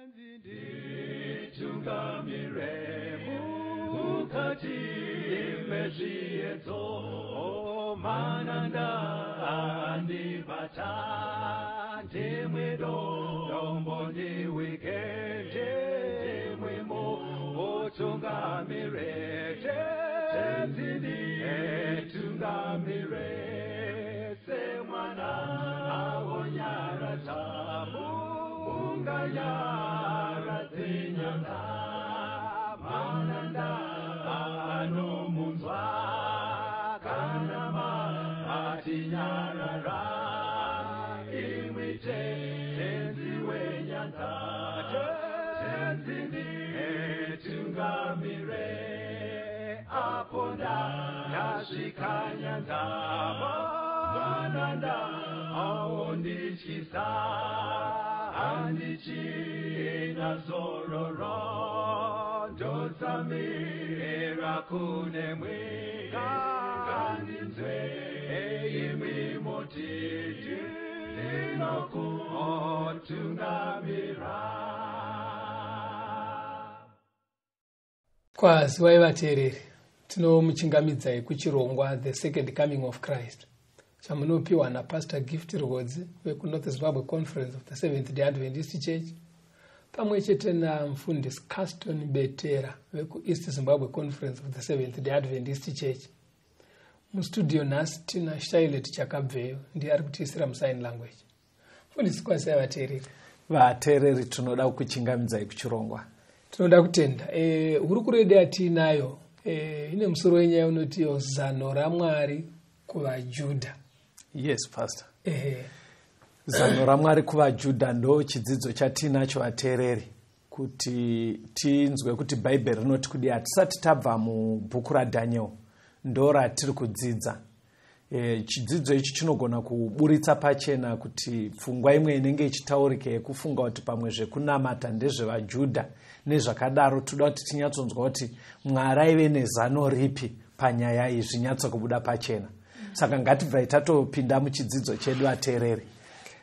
Nditungamire mukati mezviedzo, mananda andibata, ndimwe dombo ndiwike, ndimwe mutungamire, Tenzi nditungamire, semwana awonyaradza munganyaradze nyanga, mananda anomunzwa kana matinyarara, imwi Tenzi wenyanga, Tenzi nditungamire, apo ndasvika nyanza, mananda aondityisa, handichina zororo, ndotsamira kunemwi, ngandinzwe imwi mutiti, ndinokutungamira. Kwaziwai vateereri, tinomuchingamidzai kuchirongwa The Second Coming of Christ chamunopiwa naPastor Gift Rwodzi vekuNorth Zimbabwe Conference of the Seventh Day Adventist Church pamwe chete namufundisi Caston Betera vekuEast Zimbabwe Conference of the Seventh Day Adventist Church. Mustudio nhasi tina Shailet Chakabveyo, ndiye ari kutiisira musign language. Mufundisi, kwazisai vateereri. Vateereri, tinoda kukuchingamidzai kuchirongwa. Tinoda kutenda. Hurukuro yedu yatiinayo ine musoro wenyaya unoti zano raMwari kuvaJudha. Yes, Pastor. Zano raMwari kuvaJudha ndo chidzidzo chatinacho vateereri, kuti tinzwe kuti Bhaibheri rinoti kudii. Hatisati tabva mubhuku raDaniel, ndo ratiri kudzidza. Chidzidzo ichi chinogona kuburitsa pachena kuti pfungwa imwe inenge ichitaurika yekufunga kuti pamwe zvekunamata ndezvevaJudha nezvakadaro, toda kuti tinyatsonzwa kuti Mwari aive nezano ripi panyaya iyi, zvinyatso kubuda pachena. Saka ngatibvai tatopinda muchidzidzo chedu vateereri.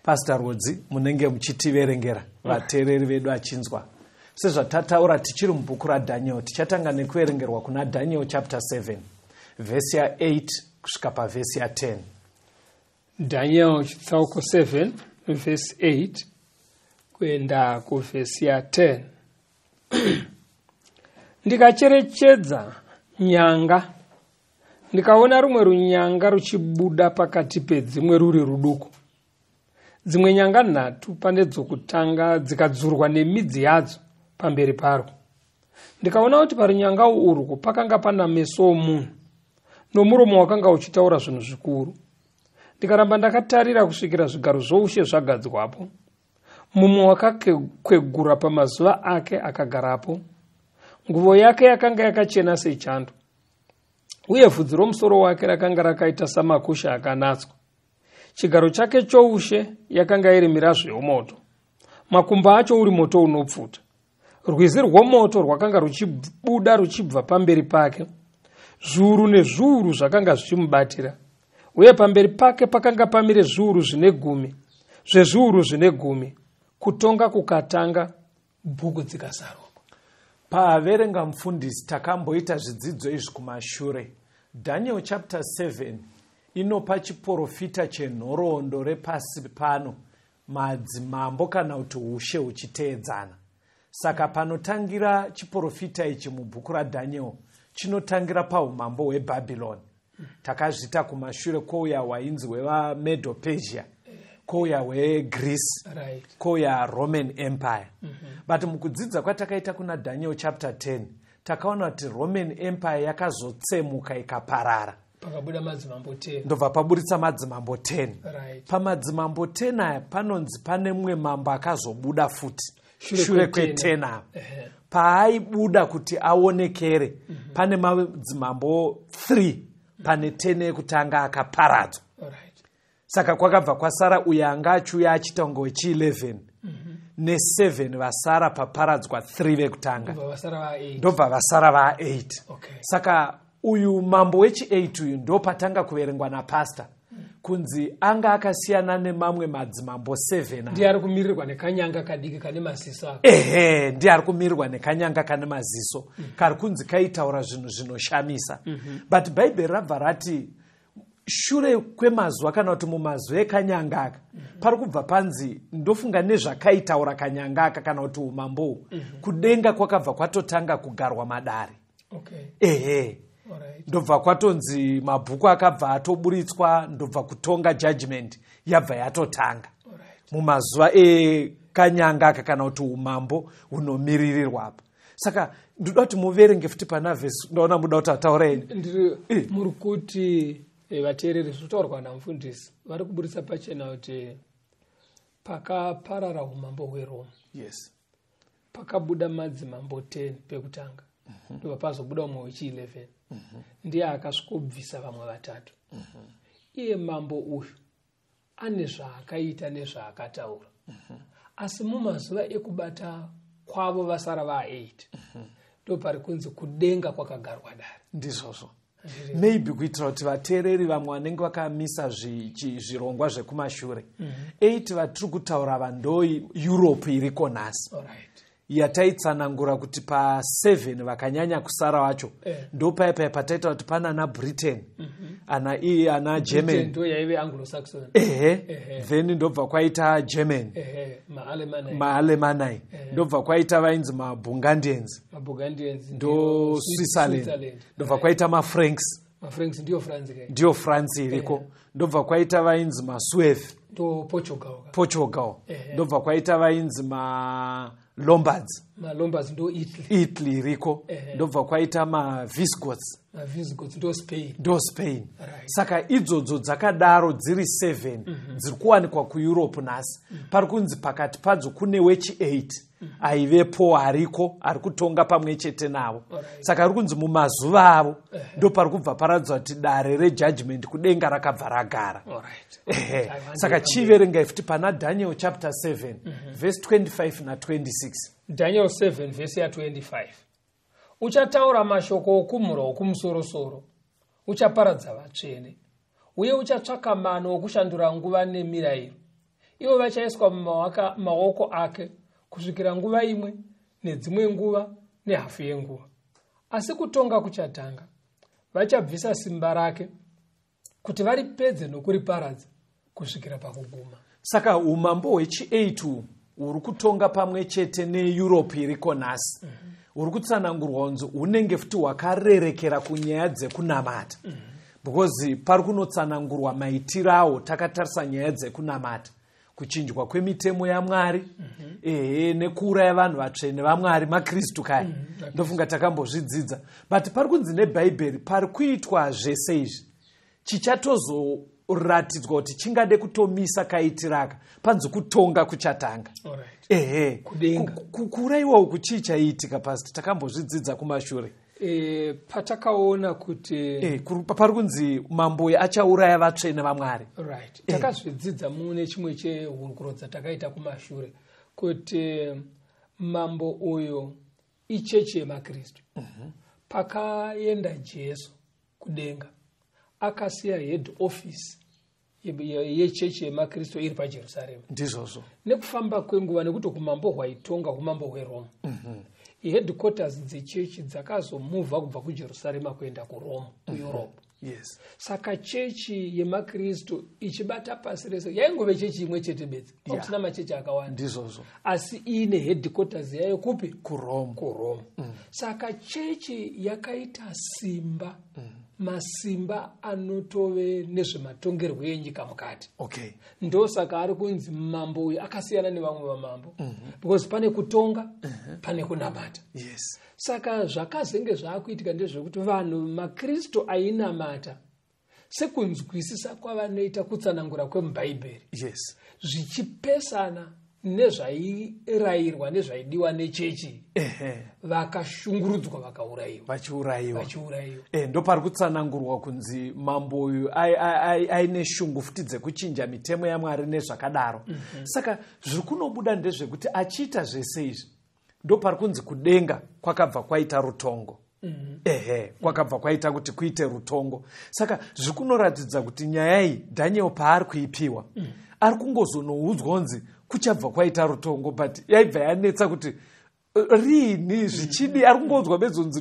Pastor Rwodzi, munenge muchitiverengera vateereri vedu achinzwa. Sezvatataura tichiri mubhuku raDaniel, tichatanga nekuverengerwa kuna Daniel chapter 7 vhesi ya8 kusvika pavhesi ya10. Daniel chitsauko 7 vhesi 8 kuenda kuvhesi ya10. Ndikacherechedza nyanga, ndikaona rumwe runyanga ruchibuda pakati pedzimwe ruri ruduku. Dzimwe nyanga nhatu pane dzokutanga dzikadzurwa nemidzi yadzo pamberi parwo. Ndikaona kuti parunyanga urwu pakanga pana meso omunhu nomuromo wakanga uchitaura zvinhu zvikuru. Ndikaramba ndakatarira kusvikira zvigaro zvoushe zvagadzwapo. Mumwe wakakwegura pamazuva ake akagarapo. Nguvo yake yakanga yakachena sechando, uye vhudzi romusoro wake rakanga rakaita samakusha akanatswa. Chigaro chake choushe yakanga iri mirazvo yomoto, makumbo acho uri moto unopfuta. Rwizi rwomoto rwakanga ruchibuda ruchibva pamberi pake. Zviuru nezviuru zvakanga zvichimubatira, uye pamberi pake pakanga pamire zviuru zvine gumi zvezviuru zvine gumi. Kutonga kukatanga, bhuku dzikazarurwa. Paverenga mufundisi, takamboita zvidzidzo izvi kumashure. Daniel chapter 7 inopa chiprofita chenhoroondo repasi pano, madzimambo kana kuti ushe huchiteedzana. Saka panotangira chiprofita ichi mubhuku raDaniel chinotangira paumambo hweBhabhironi. Takazviita kumashure, kwouya hwainzi hwevaMedo Persia, kwouya hweGreece, kwouya Roman Empire. But mukudzidza kwatakaita kuna Daniel chapter 10, takaona kuti Roman Empire yakazotsemuka ikaparara, pakabuda madzimambo 10. Ndobva paburitsa madzimambo 10. Pamadzimambo 10 aya panonzi pane mumwe mambo akazobuda futi shure shure kwe-10. kwe-10 apa. Paaibuda kuti aonekere, pane madzimambo 3 pane 10 ekutanga akaparadzwa. Saka kwakabva kwasara uyo anga achiuya achiita kunge wechi11 ne7 vasara paparadzwa 3 vekutanga. Ndobva vasara va8. Ndobva vasara va8. Saka uyu mambo wechi8 uyu ndo patanga kuverengwa napasta. Kunzi anga akasiyana nemamwe madzimambo 7. Ndiye ari kumirirwa nekanyanga kadiki kane maziso aka. Ehe, ndiye ari kumirirwa nekanyanga kane maziso kari kunzi kaitaura zvinhu zvinoshamisa. But Bhaibheri rabva rati shure kwemazuva, kana kuti mumazuva ekanyanga aka, pari kubva panzi, ndofunga nezvakaitaura kanyanga aka kana kuti umambo uhu, kudenga kwakabva kwatotanga kugarwa madare. Ehe. Ndobva kwatonzi mabhuku akabva atoburitswa, ndobva kutonga, judgment yabva yatotanga mumazuva ekanyanga aka kana kuti umambo hunomiririrwa apa. Saka ndoda kuti muverenge futi pana vhesi, ndaona muda kuti ataura ini. Ndiri muri kuti vateereri, zvinotaurwa namufundisi vari kuburitsa pachena kuti pakaparara umambo hweRoma, pakabuda madzimambo 10 pekutanga, ndobva pazobuda umwe wechi11, ndiye akasvikobvisa vamwe vatatu. Iye mambo uyu ane zvaakaita nezvaakataura, asi mumazuva ekubata kwavo vasara va8, ndo pari kunzi kudenga kwakagarwa dare. Ndizvozvo. Maybe kuitira kuti vateereri vamwe vanenge vakamisa zvirongwa zvekumashure, 8 vatiri kutaura vandoi Europe iriko nhasi, yataitsanangura kuti pa7 vakanyanya kusara vacho, ndo paya paya pataita kuti pana Britain, ana ana German. Ndo yaive Anglo-Saxon. Ehe. Then ndobva kwaita German, Ehe, maAlemanai. MaAlemanai. Ndobva kwaita vainzi maBurgundians. MaBurgundians. Ndo Switzerland. Ndobva kwaita maFranks. MaFranks ndiyo France kai. Ndiyo France iriko. Ndobva kwaita vainzi maSuevi. Ndo Portugal ka. Portugal. Ndobva kwaita vainzi maLombards. MaLombards ndo Italy. Italy iriko. Ndobva kwaita maVisigoths. MaVisigoths ndo Spain. Ndo Spain. Saka idzodzo dzakadaro dziri 7 dziri kuwanikwa kuEurope nhasi. Pari kunzi pakati padzo kune wechi8 aivepo, ariko, ari kutonga pamwe chete navo. Saka ari kunzi mumazuva avo ndo pari kubva paradzwa kuti dare rejudgment kudenga rakabva ragara. Ehe. Aiwa, Saka chiverengai futi pana Daniel chapter 7 verse 25 na26. Daniel 7 vhesi ya25: "Uchataura mashoko okumhura okumusorosoro, uchaparadza vatsvene, uye uchatsvaka mano okushandura nguva nemirayiro. Ivo vachaiswa mumaoko ake kusvikira nguva imwe nedzimwe nguva nehafu yenguva. Asi kutonga kuchatanga, vachabvisa simba rake kuti varipedze nokuriparadza kusvikira pakuguma." Saka umambo hwechi8 uhu huri kutonga pamwe chete neEurope iriko nhasi, huri kutsanangurwa kunzi hunenge futi hwakarerekera kunyaya dzekunamata, because pari kunotsanangurwa maitiro awo takatarisa nyaya dzekunamata, kuchinjwa kwemitemo yaMwari, ehe, nekuuraya vanhu vatsvene vaMwari, maKristu kaya. Ndofunga takambozvidzidza. But pari kunzi neBhaibheri pari kuitwa zvese izvi, chichatoratidzwa kuti chingade kutomisa kaitiraka, panzi kutonga kuchatanga. Ehe. Kudenga. Kuurayiwa uku chii chaiitika, Pastor? Takambozvidzidza kumashure. Patakaona kuti Pari kunzi mambo uyu achauraya vatsvene vaMwari. Right, takazvidzidza mune chimwe chehurukuro dzatakaita kumashure kuti mambo uyu ichechi yemaKristu. Pakaenda Jesu kudenga, akasiya head office yechechi yemaKristu iri paJerusarema. Ndizvozvo. Nekufamba kwenguva, nekuti umambo hwaitonga umambo hweRoma, headquarters dzechechi dzakazomuvha kubva kuJerusarema kuenda kuRoma, kuEurope. Saka chechi yemaKristu ichibata pasi rese yaingove chechi imwe chete bedzi, kusina machechi akawanda. Ndizvozvo. Asi iine headquarters yayo kupi? KuRome. KuRoma. Saka chechi yakaita simba, masimba anotove nezvematongerwo enyika mukati. Ndosaka ari kunzi mambo uyu akasiyana nevamwe vamambo, because pane kutonga, pane kunamata. Saka zvakazenge zvaakuitika ndezvekuti vanhu maKristu ainamata sekunzwisisa kwavanoita kutsanangura kwemubhaibheri, zvichipesana nezvairayirwa nezvaidiwa nechechi, vakashungurudzwa, vakaurayiwa. Vachiurayiwa. Vachiurayiwa. Ndopari kutsanangurwa kunzi mambo uyu aine shungu futi dzekuchinja mitemo yaMwari nezvakadaro. Saka zviri kunobuda ndezvekuti achiita zvese izvi, ndopari kunzi kudenga kwakabva kwaita rutongo. Ehe, kwakabva kwaita kuti kuite rutongo. Saka zvikunoratidza kuti nyaya iyi Daniel paari kuipiwa, ari kungozonoudzwa kunzi kuchabva kwaita rutongo, but yaibva yanetsa kuti riini, zvichidi. Ari kungoudzwa bedzonzi